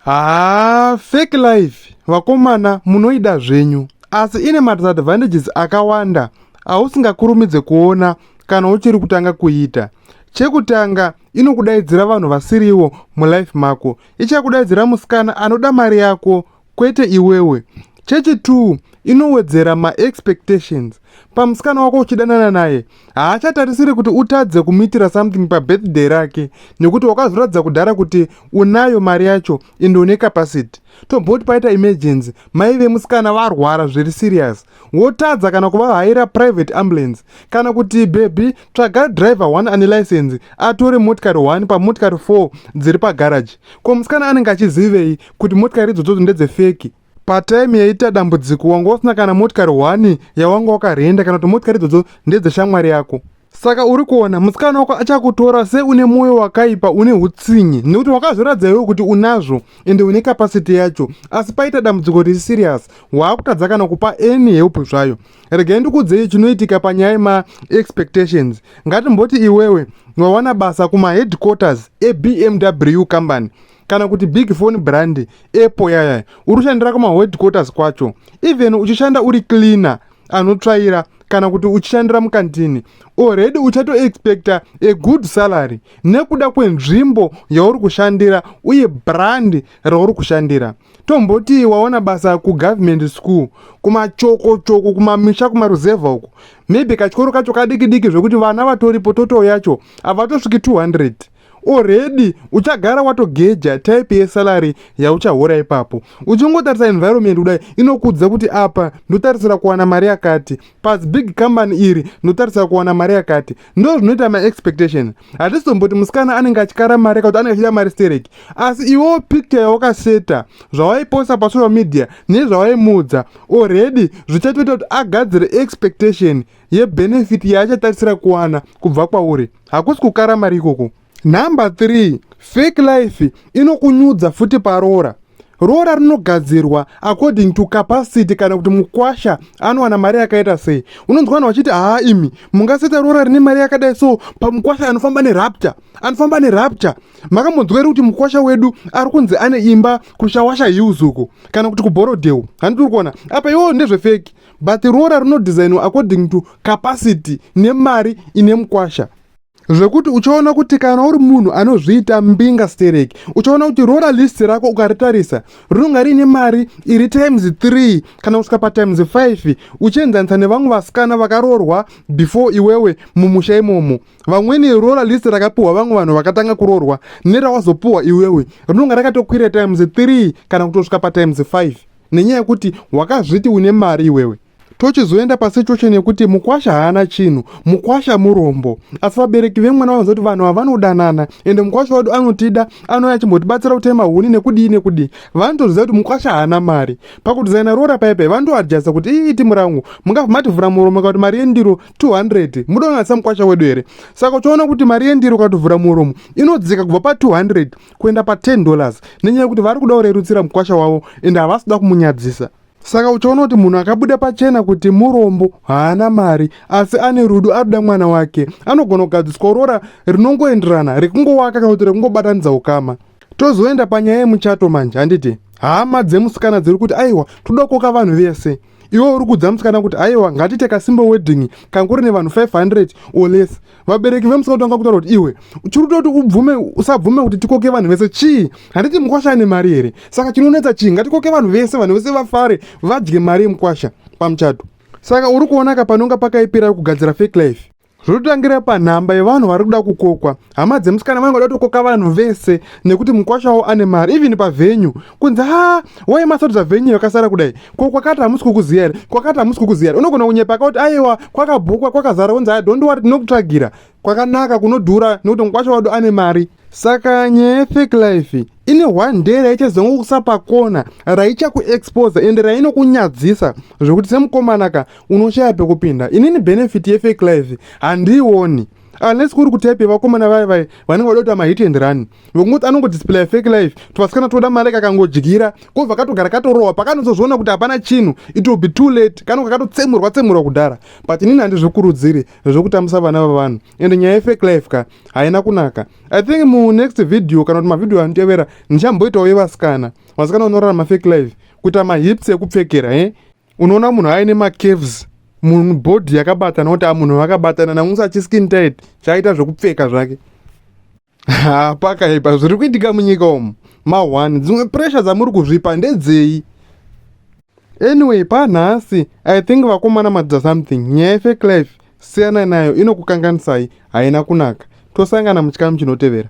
Haa, fake life vakomana munoida zvenyu, asi ine madisadvantages akawanda ausingakurumidze kuona kana uchiri kutanga kuita. Chekutanga, inokudaidzira vanhu vasiriwo mulife mako. Ichakudaidzira musikana anoda mari yako kwete iwewe. Chechi2, inowedzera maexpectations pamusikana wako uchidanana naye. Haachatarisiri kuti utadze kumuitira something pabirthday rake nekuti wakazoratidza kudhara kuti unayo mari yacho ende une capacity. Tomboti paita emergency, mai vemusikana varwara zviri serious, wotadza kana kuvahaira private ambulance, kana kuti baby tsvaga driver 1 ane license atore motikari 1 pamotikari 4 dziri pagaraji. Ko musikana anenge achizivei kuti motikari idzodzo ndedzefeki? Patime yaita dambudziko wanga usina kana motikari 1 yawanga wakarenda, kana kuti motikari idzodzo ndedzeshamwari yako. Saka uri kuona musikana wako achakutora seune mwoyo wakaipa, une utsinye, nekuti wakazoratidza iwewe kuti unazvo ende une capacity yacho, asi paita dambudziko riri serious waakutadza kana kupa any help zvayo. Regai ndikudzei chinoitika panyaya yemaexpectations. Ngatimboti iwewe wawana basa kumaheadquarters eBMW company kana kuti big phone brand Apple yaya, uri kushandira kumaheadquarters kwacho. Even uchishanda uri cleaner anotsvaira kana kuti uchishandira mukantini, already uchatoexpecta a good salary nekuda kwenzvimbo yauri kushandira uye brand rauri kushandira. Tomboti waona basa kugovernment school kumachokochoko, kumamisha, kumaruzevha uko, maybe kachikoro kacho kadiki diki zvekuti vana vatoripo total yacho havatosviki 200. Already uchagara watogeja type yesalary yauchahora ipapo. Uchingotarisa environment kudai, inokudza kuti apa ndotarisira kuwana mari yakati, pasi big company iri ndotarisira kuwana mari yakati. Ndo zvinoita maexpectation. Hatisizomboti musikana anenge achikara mari kana kuti anenge achida mari stereki, asi iwewo picture yawakaseta, zvawaiposta pasocial media nezvawaimudza already zvichatoita kuti agadzire expectation yebenefit yaachatarisira kuwana kubva kwauri. Hakusi kukara mari ikoko. Number 3, fake life inokunyudza futi paroora. Roora rinogadzirwa according to capacity, kana kuti mukwasha anowana mari yakaita sei. Unonzwa vanhu vachiti, "Haa, imi mungaseta roora rine mari yakadai so pamukwasha anofamba neRaptor, anofamba neRaptor? Makambonzwa here kuti mukwasha wedu ari kunzi ane imba kuShawasha Hills uko kana kuti kuBorrowdale?" Handiti uri kuona apa iwowo ndezvefake, but roora rinodesignwa according to capacity nemari ine mukwasha, zvekuti uchaona kuti kana uri munhu anozviita mbinga stereki, uchaona kuti roora list rako ukaritarisa rinonga riine mari iri times 3 kana kusvika patimes 5 uchienzanisa nevamwe vasikana vakaroorwa before iwewe mumusha imomo. Vamweni roora list rakapiwa vamwe vanhu vakatanga kuroorwa nerawazopiwa iwewe rinonga rakatokwira times 3 kana kutosvika patimes 5, nenyaya yekuti wakazviti une mari iwewe. Tochizoenda pasituation yekuti mukwasha haana chinhu, mukwasha murombo, asi vabereki vemwana vanoziva kuti vanhu ava vanodanana ende mukwasha wedu anotida, anouya achimbotibatsira kutema huni nekudii nekudii. Vanotoziva kuti mukwasha haana mari. Pakudesigna roora paipai vanotoadjusta kuti, "Ii, timu rangu mungabva mativhura muromo kuti mari yendiro 200, muda kunatsa mukwasha wedu here?" Saka uchiona kuti mari yendiro ukatovhura muromo inodzika kubva pa200 kuenda pa10 dollars, nenyaya yekuti vari kuda kurerutsira mukwasha wavo ende havasi kuda kumunyadzisa. Saka uchaona kuti munhu akabuda pachena kuti murombo, haana mari, asi ane rudo, arikuda mwana wake, anogona kugadziswa roora rinongoenderana, rekungowaka kana kuti rekungobatanidza ukama. Tozoenda panyaya yemuchato manje. Handiti hama dzemusikana dziri kuti, "Aiwa, toda kukoka vanhu vese." Iwe uri kudza musikana kuti, "Aiwa, ngatiite kasimple wedding kanguri nevanhu 500 or less." Vabereki vemusikana kutanga kutaura kuti, "Iwe chiri kutoti ubvume usabvume kuti tikoke vanhu vese chii? Handiti mukwasha ane mari here? Saka chinonetsa chii? Ngatikoke vanhu vese, vanhu vese vafare, vadye mari yemukwasha pamuchato." Saka uri kuonaka panonga pakaipira kugadzira fake life. Zvototangira panhamba yevanhu vari kuda kukokwa. Hama dzemusikana vanenge vada kutokoka vanhu vese nekuti mukwasha wavo ane mari. Even pavenue kunzi, "Ha, wai masarudza venue yakasara kudai? Ko kwakati hamusi kukuziya here? Kwakati hamusi kukuziya here?" Unogona kunyepa kuti, "Aiwa, kwakabhukwa, kwakazara." Unzi, "Ai, don't worry, tinokutsvagira kwakanaka kunodhura nekuti mukwasha wadu ane mari." Saka nyaya yefake life ine one day raichazongokusa pakona, raichakuexposa ende rainokunyadzisa zvekuti semukomana ka unoshaya pekupinda. Inini benefit yefake life handiioni. Unless kuri kutype vakomana vaya vaya vanenge vada kuita mahit and run, vekungoti anongodisplaya fake life, tuvasikana toda mari, kakangodyira kobva katogara katorohwa. Pakanozozviona kuti hapana chinhu, it will be too late. Kanonga katotsemurwa tsemurwa kudhara. But inini handizvikurudziri zvekutambisa vana vavanhu, ende nyaya yefake life ka haina kunaka. I think munext video kana kuti mavhidhiyo anotevera ndichamboitawo yevasikana, vasikana vanorarama fake life, kuita mahips ekupfekera. Unoona munhu aine macurves, body yakabatana, kuti munhu vakabatana namusa chiskin tight chaita zvekupfeka zvake. Ha, pakaipa zviri kuitika munyika umu ma1. Dzimwe pressure dzamuri kuzvipa ndedzei? Anyway, panhasi I think vakomana madzidza something. Nyaya yefake life, siyana nayo, inokukanganisai, haina kunaka. Tosangana muchikamu chinotevera.